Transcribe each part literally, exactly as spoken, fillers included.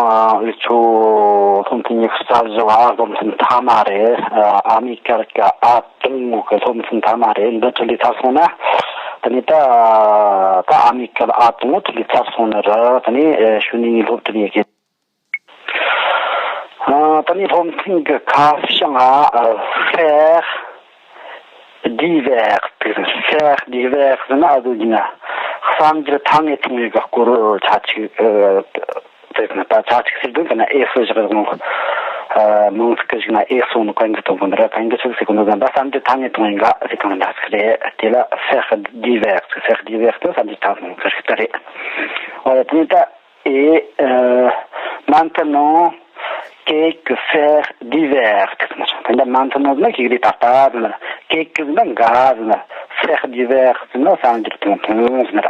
ཨ་འུ་ཚོ་སློབ་ཚན་ཉི་ཤུ་རྩ་བཞི་བ་སློབ་ཚན་མཐའ་མ་རེད། ཨ་མའི་སྐད་ཀྱི་ཨ་དང་པོ་གི་སློབ་ཚན་མཐའ་མ་རེད། འདི་ཁྲིད་ལས་ཚར་སོང་ན། དེ་ནས་ད་ད་ཨ་མའི་སྐད་ཨ་དང་པོ་ཁྲིད་ལས་ཚར་སོང་ནི་རེད། དེ་ནས་ཨ་ཤུལ་ནས་ངས་སློབ་ཁྲིད་ཡེ་གི། ཨ་དེ་ནས་སློབ་ཚན་གྱི་ཁ་བྱང་ཨ་ཨ་faire divers། faire divers ཟེར་ན་ཨ་ཟོ་ཡིན་ན་བསམ་འཆར་ཐ་སྙད་ཐུང་ངུ་གི་སྐོར་ཆ་ཆིག་ཨ་ཟེར་ན་ད་ཆ་ཆིག་ཟེར་དུས་ཀ་ན་ཨེ་སུ་བཞག་ཡོང་། ཨ་མང་ཚིག་གི་ཞིག་ན་ཨེ་སུ་ནི་གན་གི་དོན་གོ་ནི་ར། གན་གི་ཆིག་ཟེར་གོ་ནི་ཟན་པ་བསམ་འཆར་ཐ་སྙད་ཐུང་ངུ་འགའ་ཟེར་གང་འདྲ་ཟིག་རེད། དེ་ལ་faire divers། faire divers དེ་བསམ་འཆར་ཐ་སྙད་ཐུང་ངུ་གི་རིགས་ད་རེད། ཨོ་ཡ་དེ་ནས་ད། Et euh, maintenant, quelques faits divers. དེ་འདྲ་maintenant ཟེར་ན་ཞིག་རེད། ད་ལྟ་ཟེར་ན། quelques ཟེར་ན་འགའ་ཟེར་ན། faits divers ཟེར་ན་བསམ་འཆར་ཐུང་ཐུང་ཟེར་ན།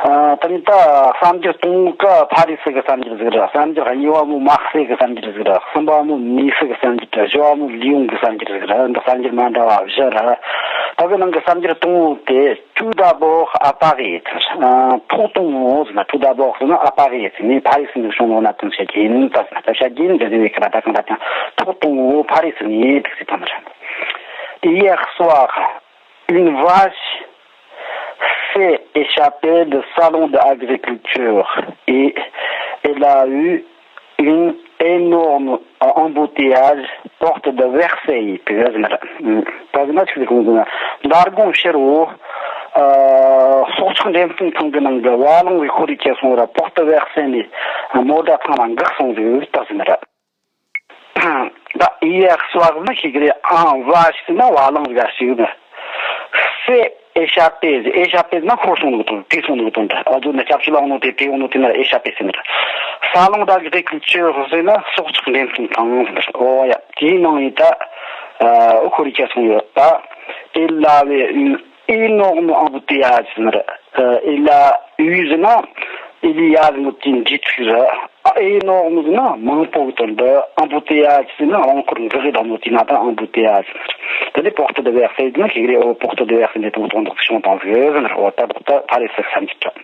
ཨ་དེ་ནས་ད་བསམ་འཆར་ཐུང་ངུ་ག་ཕ་རི་སི་གི་བསམ་འཆར་ཟིག་རེད། བསམ་འཆར་གཉིས་པ་མོ་མར་སེ་གི་བསམ་འཆར་ཟིག་རེད། གསུམ་པ་མོ་ནི་སི་གི་བསམ་འཆར་རེད། བཞི་བ་མོ་ལི་ཡོང་གི་བསམ་འཆར་ཟིག་རེད། འདི་བསམ་འཆར་མ་འདྲ་བ་བཞི་རེད། ད་གི་ནང་གི་བསམ་འཆར་ཐུང་ངུ་དེ། Tout d'abord à Paris. ཨ་ཐོག་དང་པོ་ཟེར་ན། tout d'abord ཟེར་ན་à Paris ཟེར་ནས་ཕ་རི་སི་ནས་བྱུང་ནོ་ན་དང་བཤད་ཀྱི་ཡིན། ད་ཟེར་ན་ད་བཤད་ཀྱི་ཡིན། འདི་ཟེར་བའི་ཁ་ད་གང་ད་ཀྱང་ཐོག་དང་པོ་ཕ་རི་སི་ནས་དེ་ཟེར་དང་། Hier soir, une vache s'est échappée du salon de l'agriculture et elle a eu un énorme embouteillage porte de Versailles དེ་ག་ཟེར་ན། ད་ཟེར་ན་ཆི་ཟིག་གོང་ཟེར་ན། མདང་དགོང་ཕྱི་དྲོ། ཨ་སྲོག་ཆགས་འགྲེམས་སྟོན་ཁང་གི་ནང་གི་བ་ལང་གི་ཤོ་རིས་ཁྱེར་སོང་ར། porte de Versailles ནས་མོ་ཊ་ཚང་མ་འགག་སོང་ཟིག་ད་ཟེར་ན་ར། ད་hier soir ཟེར་ན་ཤེས་ཀྱི་རེད། En vache ཟེར་ན་བ་ལང་ཟིག་ག་ཞིག་ན། S'est échappée ཟེར། échappée ཟེར་ན་ཤོར་སོང་ནོ་དང་བྲོས་སོང་ནོ་དང་འདྲ། ཨ་ཟོ་ན་སྐྱབས་བཅོལ་ལ་ཡོང་ནོ་དེ་བྲོས་ཡོང་ནོ་དེ་ན་ར་échappée ཟེར་ན་ར། Salon d'agriculture ཟེར་ན་སྲོག་ཆགས་འགྲེམས་སྟོན་ཁང་ཟེར་ན་ར། ཨོ་ཡ། དེའི་ནང་ནས་ད་ཨ་ཤོ་རིས་ཁྱེར་སོང་ཡོད་ད། Elle avait eu un énorme embouteillage ཟེར་ན་ར། ཨ་elle a eu ཟེར་ན་il y a ཟེར་ནོ་དེའི་འབྲི་ཚིག་ར། ཨ་énorme ཟེར་ན་མང་པོ་གི་དོན་དུ། embouteillage ཟེར་ན་རླངས་འཁོར་འགག་གི་དང་ནོ་དེ་ན་ད་embouteillage ཟེར་ན་ར། དེ་ནས་porte de Versailles ཟེར་ན་ཤེས་ཀྱི་རེད། ཨོ་porte de Versailles ནས་དང་དོན་དག་བྱུང་བཏང་ཟིག་ཟེར་ན་ར། ཨོ་ད་ད་ཕ་རི་སི་བསམ་གྱི་འདྲ།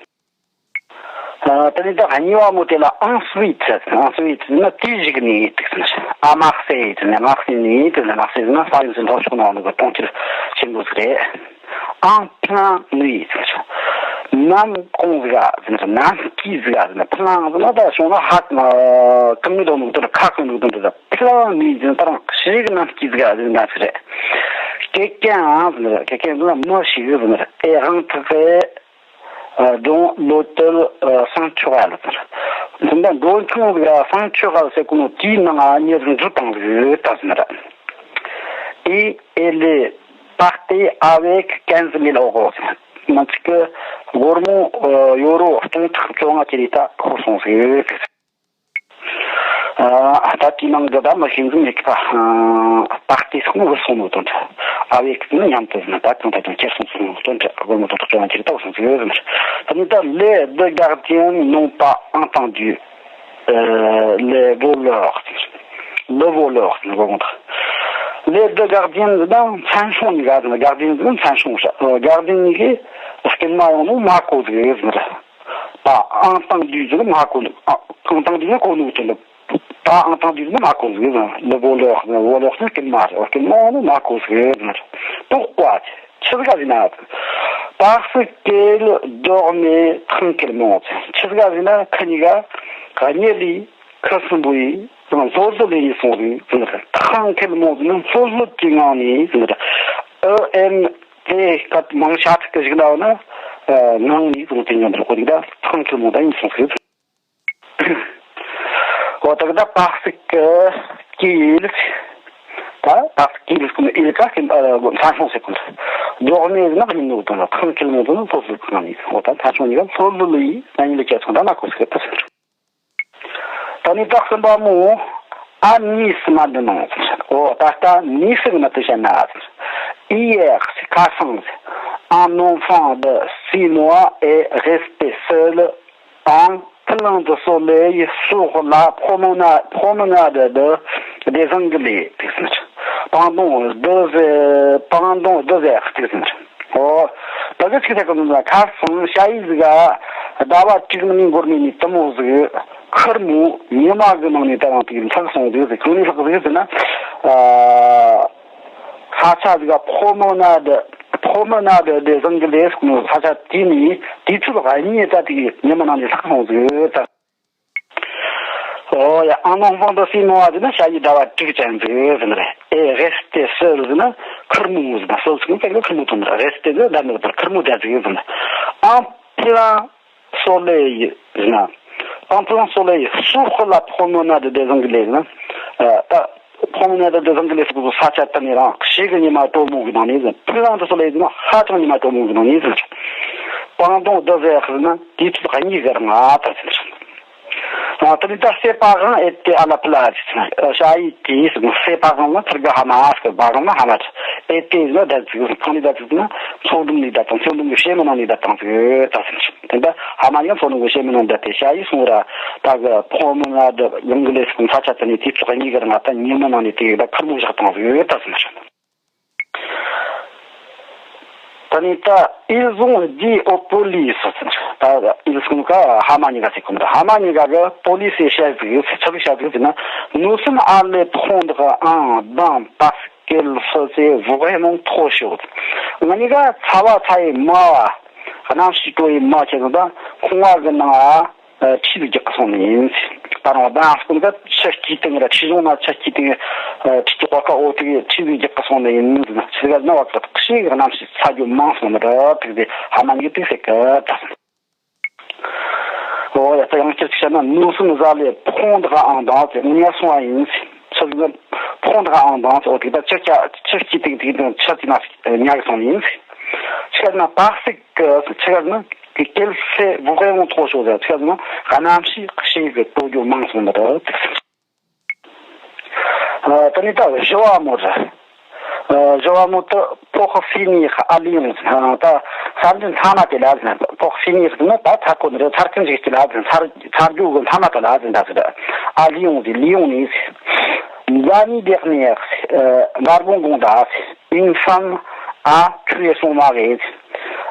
ཨ་དེ་ནས་ད་གཉིས་པ་མོ་དེ་ལ་ensuite ཟེར། ensuite ཟེར་ན་དེའི་གཞུག་ནས་དེ་ཟེར་ན། à Marseille ཟེར་ན། Marseille ནས་དེ་ཟེར་ན། Marseille ཟེར་ན་ཧྥ་རན་སི་ལྷོ་ཕྱོགས་ནང་ལོགས་ཀྱི་གྲོང་ཁྱེར་ཆེན་པོ་ཟིག་རེད། En pleine nuit ཟེར་ན། ནམ་གུང་ཟིག་ག་ཟེར་ན། ནམ་དཀྱིལ་ཟིག་ག་ཟེར་ན། pleine ཟེར་ན་ད་བྱུང་ན་ཧ་ཨ་གང་མི་འདུག་ནོ་དེ་ཁ་གང་འདུག་དེ་འདྲ། pleine nuit ཟེར་ན་ད་རང་ཕྱི་གི་ནམ་དཀྱིལ་ཟིག་ག་ཟེར་ན་ཟིག་རེད། Quelqu'un ཟེར་ན། quelqu'un ཟེར་ན་མི་ཞིག་ཟེར་ན། Est rentré dans l'hôtel Saint-Turel ཟེར། འཛིན་གྲྭ་མགྲོན་ཁང་གི་Saint-Turel ཟེར་གོ་ནོ་དེའི་ནང་ང་མྱི་ཟིག་འཛུལ་བཏང་ཟིག་ད་ཟེར་ན་ར། Et elle est partie avec quinze mille euros ཟེར། ང་ཅིག་གི་སྒོར་མོ་ཡོ་རོ་སྟོང་ཕྲག་བཅོ་ལྔ་ཅིག་རེ་ད་ཤོར་སོང་ཟིག་ཨ་ད་དེའི་ནང་གི་ད་མི་ཤེས་འཛིན་མེད་གི་ཕ། ཨ་partie ཟེར་ན་བུད་སོང་ནོ་དོན་དུ། Avec ཟེར་ན་མཉམ་དུ་ཟེར་ན། ད་གང་ད་གང་ཁྱེར་སོང་ཟེར་ནོ་དོན་དུ། སྒོར་མོ་དང་ཐོག་ཅོ་ཡང་ཁྱེར་ད་བུད་སོང་ཟིག་ཟེར་ན། ད་ནི་ད་les deux gardiens n'ont pas entendu euh, les voleurs. Le voleur ཟེར་ན་སྒོར་མོ་དང་། Les deux gardiens ཟེར་ན་མཚན་སྲུང་གཉིས་ཀ་ཟེར་ན། gardiens ཟེར་ན་མཚན་སྲུང་ཟེར། gardiens གཉིས་ཀས་སྐྱེལ་མ་ཡོང་ནོ་མ་གོ་ཟིག་ཟེར་ན། Pas entendu ཟེར་ན་མ་གོ་ནོ། ཨ་entendu ཟེར་ན་གོ་ནོ་དོན་དུ། Pas entendu ཟེར་ན་མ་གོ་ཟིག་ཟེར། Le voleur ཟེར་ན། voleur ཟེར་ན་སྐྱེལ་མ་རེད། སྐྱེལ་མ་ཡོང་ནོ་མ་གོ་ཟིག་ཟེར་ན། Pourquoi ཆི་ཟིག་ག་ཟེར་ན། Parce qu'elle dormait tranquillement ཆི་ཟིག་ག་ཟེར་ན་ཁི་གཉིས་ཀ་གཉིད་ལས་ཁུ་སིམ་པོ་ཡིས་ལྷོད་ལྷོད་ལས་ཡིན་སོང་ཟིག་ཟེར་ན། tranquillement ཟེར་ན་ལྷོད་ལྷོད་ཀྱི་ངང་ནས་ཟེར་ན། E N དེ་སྐད་མང་ཤ་ཚིག་གི་གཞུག་ལ་ཡོད་ན་ངང་ནས་ཟེར་ནོ་དེ་མཉམ་དུ་གོ་དུས་ད་tranquillement ད་ཡིན་སོང་ཟིག་ཨོ་ད་གི་ད་parce que qu'elle ད་parce qu'elle ཟེར་གོ་ནོ་elle ད་ཀྱི་ཨ་མཚན་སྲུང་ཟེར་གོ་ནོ། dormait ཟེར་ན་གཉིད་ནོ་དོན་ལ། tranquillement ཟེར་ན་ལྷོད་ལྷོད་ངང་ནས། ཨོ་ད་མཚན་སྲུང་གཉིས་ཀ་ལྷོད་ལྷོད་ལས་ཡིན་ན་གཉིད་ལས་སྐྱེས་སོང་ད་མ་གོ་ཟིག་ད་ཟེར། ད་ནི་ད་གསུམ་པ་མོ། À Nice maintenant ཟེར། ཨོ་ད་ལྟ་ནི་སི་གི་ནང་དུ་བཤད་ན་ཟེར། Hier ཟེར་ཁ་སང་ཟེར། Un enfant de six mois est resté seul en plein de soleil sur la promenade, promenade de, des Anglais. Pendant deux heures, pendant deux heures. ཨོ། ད་གི་ཅིག་ཐད་ཀ་ནང་ཁ་སང་ཞ་ཡི་ཟིག་ག་ ཟླ་བ་དྲུག་ནས་འགོར་མེད་ནས་དེ་མོ་ཟིག་ཁེར་མོ་ཉི་མ་གི་ནང་ནས་ད་རང་དེ་ལྷག་སོང་ཟིག་ཟེར། གང་ནས་ལྷག་ཟིག་ཟེར་ན། ཨ། ས་ཆ་ཟིག་ག་ཕོ་མོ་ན་དེ་ཕོ་མོ་ན་དེ་དེ་བཟང་གི་ལས་ཟེར་ནོ། ས་ཆ་དེ་ནས་དུས་ཚོད་གཉིས་ད་དེ་ཉི་མ་ནང་ནས་ལྷག་སོང་ཟིག་ད། ཨོ་ཡ། ཨ་ནང་དཔང་དུ་སྲིད་མོ་བ་ཟེར་ན་ཞ་ཡི་ཟླ་བ་དྲུག་ཅན་ཟིག་ཟེར་ནི་རེད། ཨེ་རེ་སྟེ་སི་ཟེར་ན་ཁེར་མོ་ཟེར་ན། སི་ཟེར་ན་ཁེར་མོ་ཐོན་ནི་རེད། རེ་སྟེ་ཟེར་ན་ཟླ་མེད་པར་ཁེར་མོ་ཟླ་ཟིག་ཟེར་ན། ཨང་ཕི་ལང་སོ་ལེ་ཡི་ཟེར་ན། ཨང་ཕི་ལང་སོ་ལེ་ཡི་སུ་ཧི་ལ་ཕོ་མོ་ན་དེ་དེ་བཟང་གི་ལས་ཟེར་ན། ཨ་ད་ཕོ་མོ་ན་དེ་དེ་བཟང་གི་ལས་ཟེར་གོ་ས་ཆ་དེ་ནས་རང་ཞིག་གི་ཉི་མ་དྲོ་མོ་གི་ནང་ནས་ཟེར། ཕི་ལང་དེ་སོ་ལེ་ཡི་ཟེར་ན་ཧ་ཅང་ཉི་མ་དྲོ་མོ་གི་ནང་ནས་ཟེར། པང་དོང་དེ་ཟེར་ཟེར་ན་དུས་ཚོད་གཉིས་གི་རིང་ང་ད་ཟེར། ཨ། དེ་ནས་ད་སེ་པ་གང་ཨེ་ཏེ་ཨ་ལ་ཕི་ལ་ཟེར། ཨ། ཞ་ཡི་དེ་ཟེར་ན་སེ་པ་གང་ལ་ཐུར་ག་ཧ་མ་ཨ་ཟེར། པ་གང་ལ་ཧ་མ་ཨ། ཨེ་ཏེ་ཟེར་ན་ད་ཟིག་ཟེར། གང་ནས་ད་ཟིག་ཟེར་ན་མཚོ་འགྲམ་ནས་ད་དང་མཚོ་འགྲམ་གི་བྱེ་མའི་ནང་ནས་ད་དང་ཟིག་ད་ཟེར། དེ་ད་ཧ་མ་ཡང་མཚོ་འགྲམ་གི་བྱེ་མའི་ནང་ད་དེ་ཞ་ཡི་སོང་ར་ད་གི་ཕོ་མོ་ན་ད་ཡང་གི་ལས་ཟེར་ས་ཆ་དེ་ནས་དུས་ཚོད་གཉིས་གི་རིང་ང་ད་ཉི་མ་ནང་ནས་དེ་ད་ཁེར་མོ་བཞག་དང་ཟིག་ད་ཟེར། ད་ནི་ད་ils ont dit aux polices ད་ils sont ཀ་ཧ་མ་གཉིས་ཀ་ཟེར་གོ་ནི། ད་ཧ་མ་གཉིས་ཀ་གི་པོ་ལི་སི་བཤད་ཟིག་ཆབ་བཤད་ཟིག་ཟེར་ན། Nous sommes allés prendre un bain parce qu'il faisait vraiment trop chaud. ང་གཉིས་ཀ་ཚ་བ་ཚ་ཡི་མ་བ། གནམ་གཤིས་དྲོ་ཡི་མ་ཁྱེད་ཚོ་ད་ཁང་བ་གི་ནང་ཨ། ཁྲིད་རྒྱག་གི་སོང་ནི་ཡིན། ད་རུང་ད་སྐུ་མཁར་ཆུ་སྐྱིད་སྟེང་ར་ཁྲིད་གཞུང་ན་ཆུ་སྐྱིད་སྟེང་ཁྲིད་ཀྱི་ཀོ་ཀ་འོ་དེ་ཁྲིད་རྒྱག་གི་སོང་ནི་ཡིན། ཆུ་ག་ན་བ་ཀ་ཤི་གནམ་གཤིས་ཚ་རྒྱུ་མང་སོང་ནི་ར་དེ་དེ་ཧ་མ་ཉི་དེ་ཟེར་གི་ད། ཨོ་ཡ། ད་ཡང་སྐྱར་ཅིག་བཤད་ན་nous sommes allés prendre un bain ཟེར། ངས་སོང་བ་ཡིན། ཆུ་ག་prendre un bain ཟེར། འོ་དེ་ད་ཆུ་ཆུ་སྐྱིད་སྟེང་དེ་དང་ཆུ་དེ་ན་ཉལ་གི་སོང་ནི་ཡིན། ཆུ་ག་ན་པ་སིག་གི་ཆི་ག་ནི་ཀི་ཀེལ་སེ་བོ་ཀེ་ཡོང་ཐོག་ཤོ་ཟེར་ཆི་ག་ནི་གནམ་གཤིས་གཤིས་ཀྱི་དོ་རྒྱུ་མང་སོང་འདི་རེད། ཨ། དེ་ནས་ད་བཞི་བ་མོ་རེད། ཨ། བཞི་བ་མོ་དེ་pour finir à Lyon ཟེར། ད་གསར་འགྱུར་མཐའ་མ་དེ་ལ་ཟེར། Pour finir ཟེར་ན་ད་ཚར་གོ་ནི་རེད། ཚར་གི་འཇིག་དེ་ལ་ཟེར། ཚར་ཚར་རྒྱུ་གི་མཐའ་མ་དེ་ལ་ཟེར། ད་ཟེར། À Lyon ཟེར། ལི་ཡོང་ནས་ཟེར། L'année dernière ཟེར། ཨ། L'année dernière ཟེར། Une femme a tué son mari ཟེར།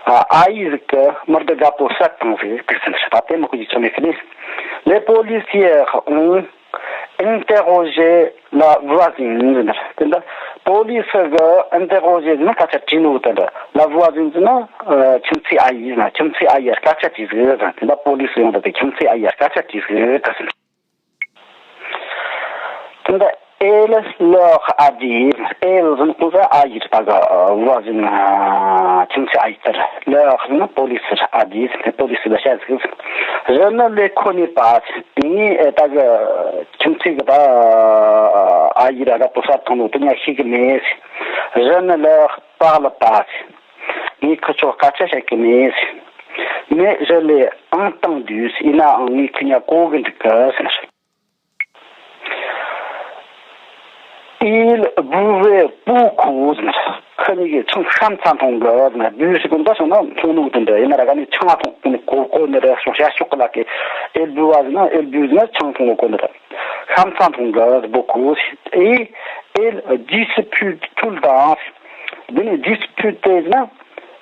ཨ། ཨ་ཡེ་ཟིག་གི་མི་དེ་དགའ་པོ་བསད་བཏང་ཟིག་དེ་ཟེར། ད་དེ་མི་ཁོ་ཅིག་ཚོ་མེད་གི་ནི། Les policiers ont interrogé la voisine ཟེར། དེ་འདྲ་པོ་ལི་སི་གི་interroger ཟེར་ན་སྐད་ཆ་དྲིས་ནོ་དེ་འདྲ། La voisine ཟེར་ན་ཨ་ཁྱིམ་མཚེས་ཨ་ཡེ་ཟེར་ན། ཁྱིམ་མཚེས་ཨ་ཡེ་སྐད་ཆ་དྲིས་ཟིག་ཟེར། དེ་འདྲ་པོ་ལི་སི་ཡོང་ད་དེ་ཁྱིམ་མཚེས་ཨ་ཡེ་སྐད་ཆ་དྲིས་ཟིག་ཟེར། དེ་འདྲ། Elle leur a dit, elle ཟེར་ན་ཁོང་ཚོ་ཨ་ཡེ་རེད། ད་གི་བ་ཟེར་ན་ཁྱིམ་མཚེས་ཨ་ཡེ་དེ་རེད། Leur ཟེར་ན་པོ་ལི་སི་རེད། A dit ཟེར་ན་པོ་ལི་སི་ལ་བཤད་ཟིག། Je ne les connais pas. ངས་ད་གི་ཁྱིམ་མཚེས་གི་ད་ཨ་ཡེ་ར་ར་པོ་ས་ཐོང་ནོ་དེ་ཉག་ཤེས་གི་མེད། Je ne leur parle pas. ངས་ཁི་ཆོ་སྐད་ཆ་བཤད་གི་མེད། Mais je l'ai entendu. ཡིན་ནའང་ངས་ཁི་ཉག་གོ་གི་འདུག་གི་ཟེར། Il buvait beaucoup ཟེར། ཁི་གཉིས་ཀྱིས་ཆང་གཤམ་ཚ་འཐུང་གི་ཟེར། Buvait ཟེར་གོ་ནོ་ད་སོང་ན་འཐུང་ནོ་དེ་འདྲ་ཡིན་ན་ར། ག་ནས་ཆང་འཐུང་གོ་གོ་ནི་རེད། སོང་བྱ་ཤོག་གི་ལ་ཀི། Il buvait ཟེར་ན། Il buvait ཟེར་ན་ཆང་འཐུང་གོ་གོ་ནི་རེད། གཤམ་ཚ་འཐུང་གི་beaucoup ཟེར། Et il disputait tout le temps. འདི་ནས་disputer ཟེར་ན།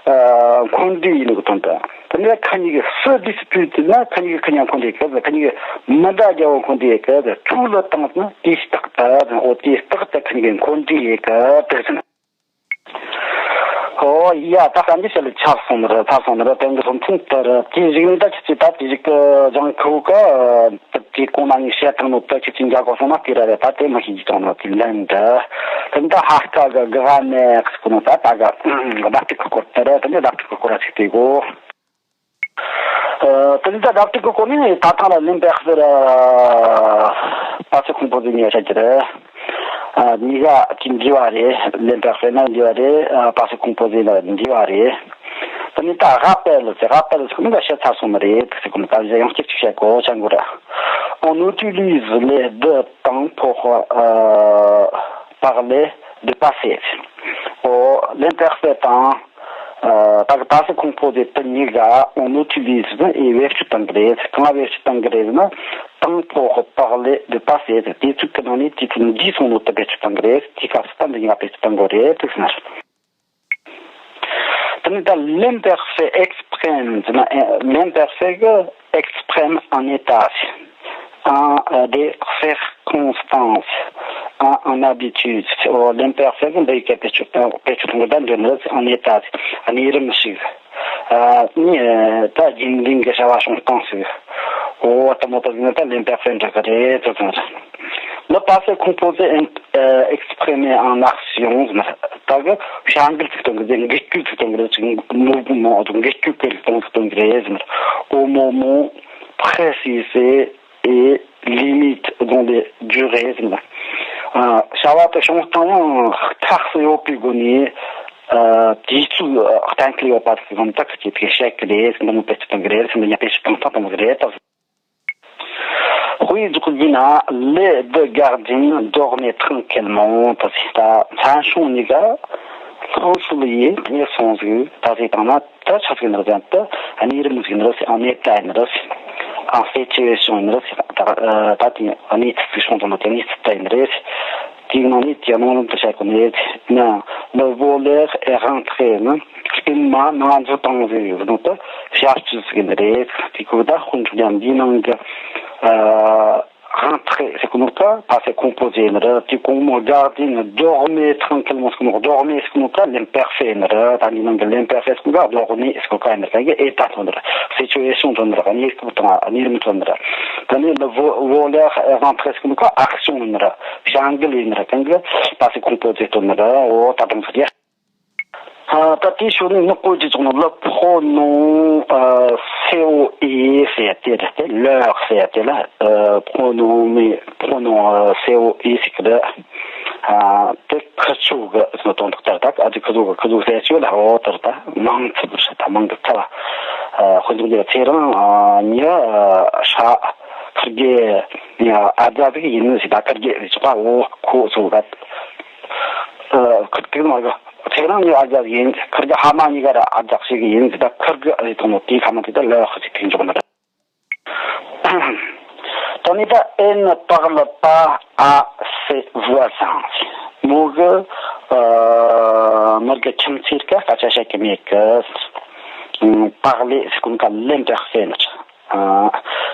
ཨ། འཁོན་འགྲས་ཡིན་ནོ་གི་དོན་དང་། དེ་ནས་ཁ་ཉིན་གྱི་se disputer ན་ཁ་ཉིན་གྱི་ཁ་ཉིན་འཁོན་འགྲས་གི། ཁ་ཉིན་གྱི་མི་འདྲ་རྒྱལ་བོ་འཁོན་འགྲས་གི། tout le temps ན་དུས་རྟག་ཏུ། འོ་དུས་རྟག་ཏུ་ཁ་ཉིན་གྱི་འཁོན་འགྲས་ཡེ་གི་དེ་ཟེར་ན། ཨོ་ཡ། ད་གཏམ་རྒྱུད་བཤད་ལ་ཚར་སོང་ནི་རེད། ཚར་སོང་ནི་རེད། དེང་གི་སློབ་ཚན་དེ་རེད། དེའི་གཞུག་ནས་ད་ཁྱེད་ཀྱིས་ད་དེ་ཞིག་གི་ལྗང་ཁུ་གི་དེ་གོང་ན་ངས་བཤད་བཏང་ནོ་དེ་ཁྱེད་ཀྱིས་འཇགས་གོ་སོང་ན་དེ་ར་རེད། ད་དེ་མི་ཤེས་ཀྱི་བཏང་ནོ་དེ་ལན་འདི། དེ་འདི་ཧ་ཀ་གི་གི་ཧ་ནེ་ཁ་ཁུ་ནོ་ད་ད་གི་བརྡ་སྤྲོད་ཀྱི་སྐོར་དེ་རེད། དེ་འདི་བརྡ་སྤྲོད་ཀྱི་སྐོར་ར་ཞིག་དེ་གོ། ཨ། དེ་འདི་ད་བརྡ་སྤྲོད་ཀྱི་སྐོར་ནས་ད་ཐེངས་ལ་ལན་པེག་སི་ར་པ་སེ་ཁོང་པོ་ཟེར་ནས་བཤད་ཀྱི་རེད། ཨ། གཉིས་ཀ་གི་འབྲི་བ་རེད། ལན་པེག་སི་ན་འབྲི་བ་རེད། ཨ། པ་སེ་ཁོང་པོ་ཟེར་ན་འབྲི་བ་རེད། དེ་ནས་ད་ཧ་པེལ་ཟེར། ཧ་པེལ་ཟེར་ཁོ་ནི་ད་བཤད་ཚར་སོང་ནི་རེད། དེ་ཟེར་ཁོ་ནི་ད་གཞི་ཡང་སྐྱར་ཅིག་བཤད་གོ་ཆ་འགོ་ར། On utilise les deux temps pour, euh, parler du passé. ཨོ། ལན་པེག་སི་དང་། ཨ། ད་གི་པ་སེ་ཁོང་པོ་ཟེར་དེ་གཉིས་ཀ་on utilise ཟེར་ན་ཨེ་བེད་སྤྱོད་གཏང་གི་རེད། གང་ལ་བེད་སྤྱོད་གཏང་གི་རེད་ཟེར་ན། temps pour parler du passé ཟེར། དུས་ཚོད་ཀྱི་ནང་ནས་དུས་ཚོད་འགྱིས་སོང་ནོ་དེ་བེད་སྤྱོད་གཏང་གི་རེད། དེའི་སྐབས་སུ་ད་འདི་གཉིས་ཀ་བེད་སྤྱོད་གཏང་དགོས་རེད་དེ་ཟེར་ན། དེ་ནས་ད་ལན་པེག་སི་exprime Exprime, l'imperfet exprime en état, en des circonstances, en, en habitude. L'imperfet འདི་ག་པེ་ཆུ་པེ་ཆུ་ཐུང་གི་ད་འདི་ནི་en état, གནས་རིམ་ཞིག་ནི་ད་རྒྱུན་ལྡན་གྱི་བྱ་བ་བྱུང་སྟངས་ཤིག་འོ་ད་མོ་ད་ནི་ད་l'imperfet འདྲ་གི་རེད་ད་ཟེར། Le passé composé est exprimé en action ཟེར་ན་ད་གི་བྱ་འགུལ་ཅིག་གཏོང་གི་རེད། འགུལ་སྐྱོད་ཅིག་གཏོང་གི་རེད། ཅིག་མོ་མོ་འགུལ་སྐྱོད་ཀྱི་གཏོང་གཏོང་གི་རེད་ཟེར་ན། Au moment précisé et limite dans les durées ཟེར་ན། བྱ་བ་དེ་བྱུང་སྟངས་ཡང་ཐག་སུ་ཡོད་པའི་སྒོ་ནས་དུས་ཚོད་གཏན་འཁེལ་ཡོད་པ་དེ་ཙམ་དག་གི་ཆེད་དུ་བཤད་ཀྱི་རེད། འདི་མོ་དཔེ་ཆ་གཏོང་གི་རེད། འདི་ཡང་དཔེ་ཆ་གཏོང་སྟངས་གཏོང་གི་རེད་ད། དཔེ་འཇོག་རྒྱུ་ན། Les deux gardiens dormaient tranquillement ད་ཟེར། ད་མཚན་གཞུང་གཉིས་ཀ་ལྷོ་ཕྱོགས་ལ་ཡིན་གཉིད་སོང་ཟིག་ད་ཟེར་བཏང་ན་ད་ཆ་ཟིག་ནི་རེད། ད་གནས་རིམ་ཟིག་ནི་རེད། en état ཡིན་ནི་རེད། en situation ཡིན་ནི་རེད། ད་ད་དེ་གནས་ཚུལ་ཟིག་བྱུང་དང་ན་དེ་གནས་ཚུལ་ད་ཡིན་ནི་རེད། དེའི་ནང་ནས་ཀྱི་སྣང་ལམ་དུ་བྱ་དགོས་ནས་ན། Le voleur est rentré ནི་རྐུན་མ་ནང་འཛུལ་བཏང་ཟིག་ཟེར་ནོ་ད་བྱ་སྤྱོད་ཟིག་ཡིན་ནི་རེད། དེ་ཁོ་ད་དཔེ་འཇོག་རྒྱུ་ན་འདིའི་ནང་གི་rentré ཟེར་གོ་ནོ་ད་passé composé ཡིན་ནི་རེད། དེ་གོང་མའི་gardiens dormaient tranquillement ཟེར་གོ་ནོ་dormaient ཟེར་གོ་ནོ་ད་l'imparfait ཡིན་ནི་རེད། ད་འདིའི་ནང་གི་l'imparfait ཟེར་གོ་ནོ་ད་dormaient ཟེར་གོ་ཀ་ཡིན་ནི་རེད། ད་གི་état ཐོན་ནི་རེད། situation ཐོན་ནི་རེད། གནས་སྐབས་དང་གནས་རིམ་ཐོན་ནི་རེད། ད་ནི་le vo- voleur est rentré ཟེར་གོ་ནོ་ད་action ཡིན་ནི་རེད། བྱ་འགུལ་ཡིན་ནི་རེད། གང་གི་passé composé སྟོན་ནི་རེད། འོ་ད་དུང་ཟེར་ཡ། ད་དེའི་ཤུལ་ནས་ནི་བཀོད་ཀྱི་བྱུང་ན་le pronom C O E ཟེར་ཡ་དེ་རེད། དེ་leur ཟེར་ཡ་དེ་ལ་pronom མི་pronom C O E ཟེར་གི་རེད། དེ་ཁུ་ཚུར་གི་དོན་དག་ལྟར་ད་ཨ་ཙི་ཁུ་ཚུར་གི་ཁུ་ཚུར་ཟེར་ཆོག་ལ། འོ་ལྟར་ད་མིང་ཚིག་རེད། ད་མིང་གི་ཚབ་དཔེ་འཇོག་རྒྱུ་ན་ཁྱེད་རང་ཉི་ཤ་ཁུར་གེ་ཨ་ཙ་ཟིག་ཡིན་ཟེར། ད་ཁུར་གེ་ཟེར་ཆོག་པ། འོ་ཁོ་ཚོ་ག་ཁུར་གེ་མ་གི་ཁྱེད་རང་ཉི་ཨ་ཙ་ཡིན། ཁུར་གེ་ཧ་མ་ཉི་ག་ར་ཨ་ཙ་ཞིག་ཡིན་ཟེར། ད་ཁུར་གེ་ཨ་ཙི་ཐོང་ནོ་དེའི་ཁ་མ་དེ་ད་leur ཟེར་དེ་འཇོག་ནི་རེད། ད་ནི་ད་elle ne parle pas à ses voisins མོ་གི་མི་གི་ཁྱིམ་མཚེས་ཀ་སྐད་ཆ་བཤད་གི་མེད་གི། parler ཟེར་གོ་ནོ་ཀ་l'imparfait ནི།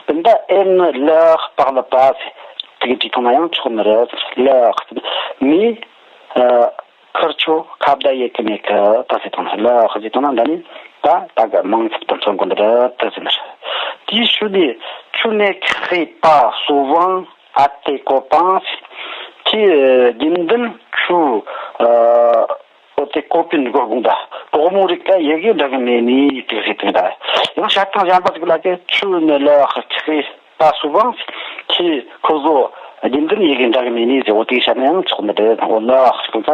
དེ་འདྲ་elle ne leur parle pas ཟེར་དེ་གི་དྲིས་ཐོང་ན་ཡང་ཆོག་ནི་རེད། leur མི་ཁུར་ཆོ་ཁ་བརྡ་ཡེ་གི་མེད་གི་ད་ཟེར་ཐོང་ན། leur ཟེར་ཐོང་ན་འདི་ནི་ད་ད་གི་མིང་ཚིག་ཏུ་མཚོན་དགོས་ནི་རེད་ད་ཟེར་ནི་རེད། དེའི་ཤུལ་ནས་tu n'écris pas souvent à tes copains ཟེར། དེ་རྒྱུན་ལྡན་ཁྱོད་ཨོ་དེ་ཀོ་པིན་གོ་དགོངས་ད་གྲོགས་མོ་རིགས་ཀ་ཡི་གེ་འདྲ་གི་མེད་ནི་དེ་ཟེར་དེ་འདྲ། ཡང་བཤད་སྟངས་གཞན་པ་ཟིག་ལ་གི tu ne leur écris pas souvent ཁྱེད་ཁོ་ཚོ་རྒྱུན་ལྡན་ཡི་གེ་འདྲ་གི་མེད་ནི་ཟེར། འོ་དེ་བཤད་ན་ཡང་ཆོག་ནི་རེད། འོ་leur ཟེར་གོ་ད་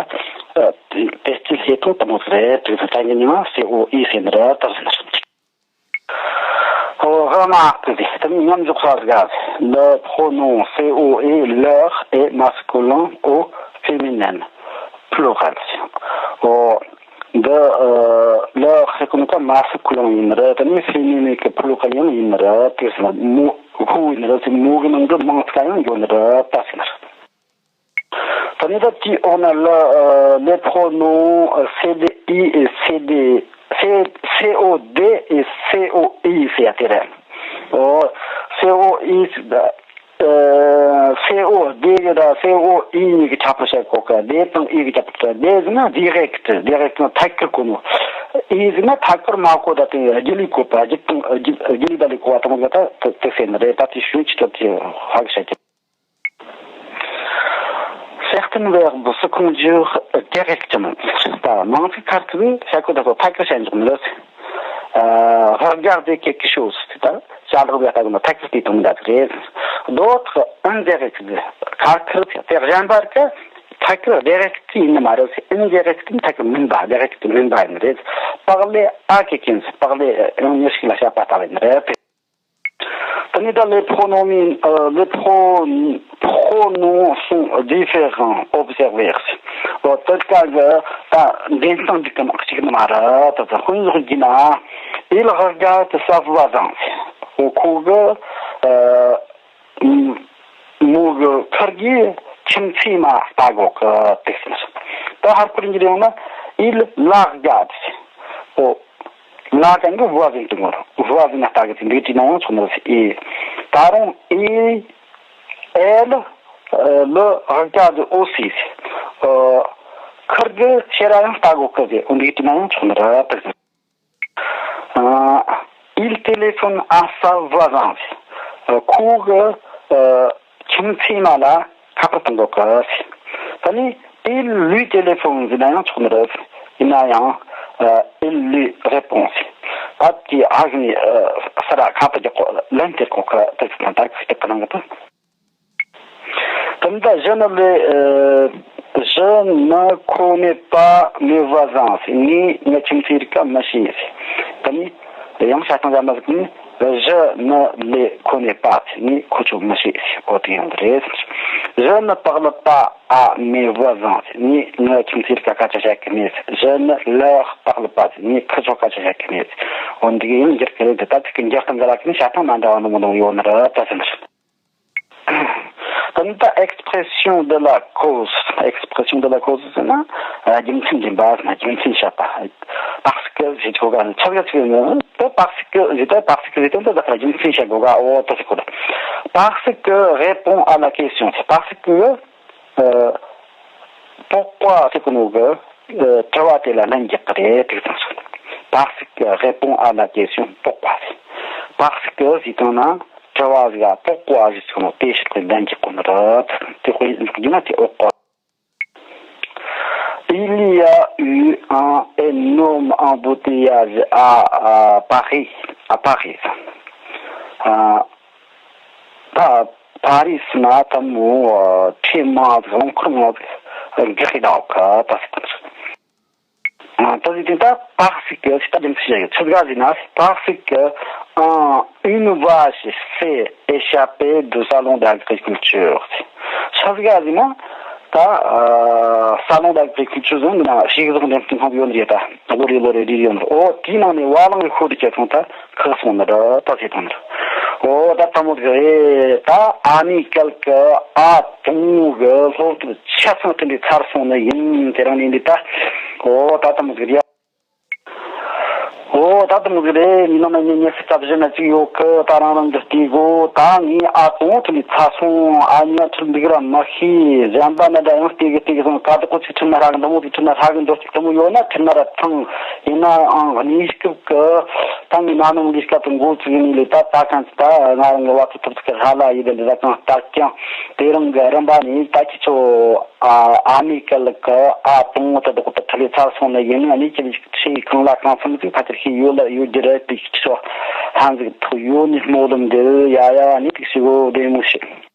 དེ་སྤྱི་ལྷེ་ཐོང་དུ་མོ་ཟིག་རེད། དེ་ཚོ་ད་ཉིན་ཉི་མ་C O E ཟེར་ནི་རེད་ད་ཟེར་ནི་རེད། འོ་remarque དེ་དེ་ནི་མཉམ་འཇོག་ས་ཟིག་ག་le pronom C O E leur est masculin ou féminin plural འོ། འདི་ཨ་leur ཟེར་གོ་ནོ་ཀ་masculin ཡིན་ནི་རེད། དེ་ནི་féminin གི་plural ཡང་ཡིན་ནི་རེད། དེ་ཟེར་ན་མོ་who ཡིན་ནི་རེད་ཟེར། མོ་གི་ནང་དུ་མིང་ཚིག་ཡང་ཡོད་ནི་རེད་ད་ཟེར་ནི་རེད། ད་ནི་ད་དེའི་འོག་ན་le ཨ་les pronoms ཨ་C D I et C D C- C O D et C O I ཟེར་ཡ་དེ་རེད། འོ་C O I ཨ་C O D གི་ད་C O I གཉིས་ཀྱི་ཁྱད་པར་བཤད་གོ་གི། D དང I གི་ཁྱད་པར། D ཟེར་ན་direct, direct ན་ཐད་ཀར་གོ་ནོ། I ཟེར་ན་ཐད་ཀར་མ་གོ་ད་དེ་རྒྱུ་ལས་གོ་བ། རྒྱུ་དང་རྒྱུ་རྒྱུ་ལས་ད་ལས་གོ་བ་དང་ག་ད་དེ་ཟེར་ནི་རེད། ད་དེ་ཤུན་ཅི་ད་དེ་ཧ་གི་བཤད་ཀྱི། Certains verbes se conjuguent directement. ད་མིང་ཚིག་ཁ་ཐུག་བྱ་གོ་ད་གོ་ཐད་ཀར་བྱ་འཇོག་ནི་རེད། ཨ་regarder quelque chose ད་བྱ་ལོག་ཡ་ད་གོ་ན་ཐད་ཀར་དེ་དང་འདྲ་གི་རེད། D'autres indirects ཁ་ཁུར་དེ་གཞན་པར་གི་ཐད་ཀར་direct ཡིན་ནི་མ་རེད། Indirect ཐད་ཀར་མིན་པ། Direct མིན་པ་ཡིན་རེད། Parler à quelqu'un parler ཡང་མི་ཞིག་ལ་བཤད་པ་ལྟ་བུ་ཡིན་རེད། ད་ནི་ད་les pronoms ཨ་les pro- pronoms sont différents observez འོ་དེ་ཀ་གི་ད་འདྲེན་སྟངས་འདི་ཀ་གཅིག་ནི་མ་རེད། ད་ད་དཔེ་འཇོག་རྒྱུ་ན་il regarde sa voisine འོ་ཁོ་གི་ཨ་མོ་གི་ཁུར་གི་ཁྱིམ་མཚེས་མ་ལྟ་གོ་གི་དེ་ཟེར། ད་ཧར་པར་འགྱུར་ཡོང་ན་il la regarde འོ། ལ་ཅན་གྱི་བུ་བ་ཟིན་དུ་ངོ་ར། བུ་བ་ཟིན་ན་ལྟ་གི་ཚེ་འདི་བྲིས་ན་ཡང་ཆོག་ནི་རེད། ཨེ། ད་རུང་ཨེ་ཨེ་ལ་ལ་ཧ་ཀ་གི་ཨོ་སི་ཁུར་གི་ཤེས་ར་ཡང་ལྟ་དགོས་གི་ཟེར། འོ་འདི་བྲིས་ན་ཡང་ཆོག་ནི་རེད། ད་གི་ཨ། Il téléphone à sa voisine. ཁོ་གི་ཨ་ཁྱིམ་མཚེས་མ་ལ་ཁ་པར་གཏོང་དགོས་གི། ད་ནི་il lui téléphone ཟེར་ན་ཡང་ཆོག་ནི་རེད། ཡིན་ན་ཡང་ཨ་il lui répond ཟེར། ད་དེ་ཨ་གི་ནི་ཨ་ས་ར་ཁ་པར་རྒྱག་གོ་ལན་སྟེར་གོ་གི། དེ་ཚོ་ད་གི་དེ་གི་ནང་གི་ད། ད་ལྟ་je ne l'ai, euh, je ne connais pas mes voisins. ངས་ངའི་ཁྱིམ་མཚེས་རིགས་ཀ་མི་ཤེས། ད་ནི་ཡང་བྱ་སྟངས་ཡར་མར་ཟིག་ནི། Je ne les connais pas. ངས་ཁོ་ཚོ་མི་ཤེས། འོ་དེ་ཡང་རེད། Je ne parle pas à mes voisins. ངས་ངའི་ཁྱིམ་མཚེས་རིགས་ཀ་སྐད་ཆ་བཤད་གི་མེད། Je ne leur parle pas. ངས་ཁོ་ཚོ་སྐད་ཆ་བཤད་གི་མེད། འོ་འདི་གི་ཡང་འགྱུར་གི་རེད། ད་ཚིག་གི་འགྱུར་སྟངས་འདི་ལ་ནི་བྱ་སྟངས་མ་འདྲ་བ་ནི་མི་འདུག་ཡོད་ནི་རེད། ད་ཟེར་ནི་རེད། ད་ནི་ད་expression de la cause. Expression de la cause ཟེར་ན་རྒྱུ་མཚན་འདྲེན་པ་ཟེར་ན། རྒྱུ་མཚན་བཤད་པ། Parce que ཟེར་ཆོག་ག་ནི་ཆབ་ག་ཚིག་ནི་ད་parce que ཟེར་ད། Parce que ཟེར་དུས་ད་ད་རྒྱུ་མཚན་བཤད་དགོས་ག། འོ་ད་ཟེར་གོ་ད། Parce que répond à la question. Parce que ཨ། Pourquoi ཟེར་གོ་ནོ་གི་ཨ་དྲི་བ་དེ་ལ་ལན་རྒྱག་གི་རེད། དེ་ཙམ་སོང་། Parce que répond à la question pourquoi. Parce que ཟེར་དང་ན་དྲི་བ་ཟིག་ག་pourquoi ཟེར་གོ་ནོ་དེ་ཕྱིར་གི་ལན་རྒྱག་གོ་ནི་རེད། དེ་དཔེ་ཡིན་ན་དེ་འོག་གོ། Il y a eu un énorme embouteillage à, à Paris, à Paris. ཨ། ད་ཕ་རི་སི་ན་ད་མོ་ཁྲེ་མ་རྫོང་ཁུར་མ་འགག་གི་འདུག་ག། ད་ཟེར་དང་། ད་ཟེར་དེ་ད་parce que ཟེར་ད་རྒྱུ་མཚན་ཞིག་ཆི་ཟིག་ག་ཟེར་ན། Parce que un, une vache s'est échappée du salon d'agriculture. ཆི་ཟིག་ག་ཟེར་ན། ད་ཨ་salon d'agriculture ཟེར་ན་ཕྱུགས་ཟོག་འགྲེམས་སྟོན་ཁང་ཡོད་ནི་རེད། ད་ལོ་རེ་ལོ་རེ་རེ་ཡོད་ནི་རེད། འོ་དེའི་ནང་ནས་བ་ལང་གི་ཤོར་དུ་བཅད་སོང་། ད་ཁག་སོང་ནི་རེད། ད་ཟེར་དང་ནི་རེད། འོ་ད་ད་མོ་ཟིག་རེད། ད་ཨ་མི་གལ་གི་ཨ་དང་གི་སློབ་གྲྭ་ཆ་ཚང་དེ་འདྲའི་ཚར་སོང་ནི་ཡིན། དེ་རིང་ནས་འདི་ད། འོ་ད་ད་མོ་ཟིག་རེད། འོ་ད་དུང་གི་རེད། མི་ནང་ན་ཉེ་ཉེ་སི་ཚབ་བཞི་ན་ཅིག་ཡོད་གི། ད་རང་རང་གི་ལྟོས་གོ། ད་ངའི་ཨ་དང་ཐུག་ནས་ཚ་སོང་། ཨ་ཉ་ཁྲིད་འདུག་ར་མ་ཤེས། གཞན་པ་ན་འདྲ་ཡང་ལྟོས་གི་ལྟོས་གི་སོང་། ག་དུ་ཁོ་ཚིག་ཁྲིད་ན་ཧྲ་གི། འདི་མོ་དུ་ཁྲིད་ན་ཧྲ་གི། འདོད་ཅིག་དུ་མོ་ཡོད་ན་ཁྲིད་ན་ར་ཐང་། ཡིན་ནའང་གནས་སྐབས་གི་ད་ངའི་ན་ནིང་ལས་ཀ་དུ་འགོ་བཙུགས་ནས་ལས་ད་ད་གང་ཅི་ད་ང་རང་གི་བ་ཐུབ་ཐུབ་ཀི་ཧ་ལ་ཡི་དེ་འདི་ད་གང་ལྟར་ཀྱང་དེ་རིང་གི་རིམ་པ་ནས་ད་ཁྱེད་ཚོ། ཨ་ཨ་མི་གལ་གི་ཨ་དང་དེ་དག་ཏུ་ཁྲིད་ལས་ཚར་སོང་ནི་ཡིན། ཨ་ནི་ཁྱེད་ཀྱིས་ཁྲིད་གང་ལ་གང་འཚམ་ཅིག་ཕལ་ཆེར་ཤེས་ཡོད་ལ་ཡོད་རྒྱུ་རེད། དེ་ཁྱེད་ཚོ་ཧང་ཟིག་ཐུག་ཡོད་ནི་སྨོན་ལམ་འདེབས། ཡ་ཡ། ཨ་ནི་དེ་ཤི་གོ་བདེ་མོ་ཤི།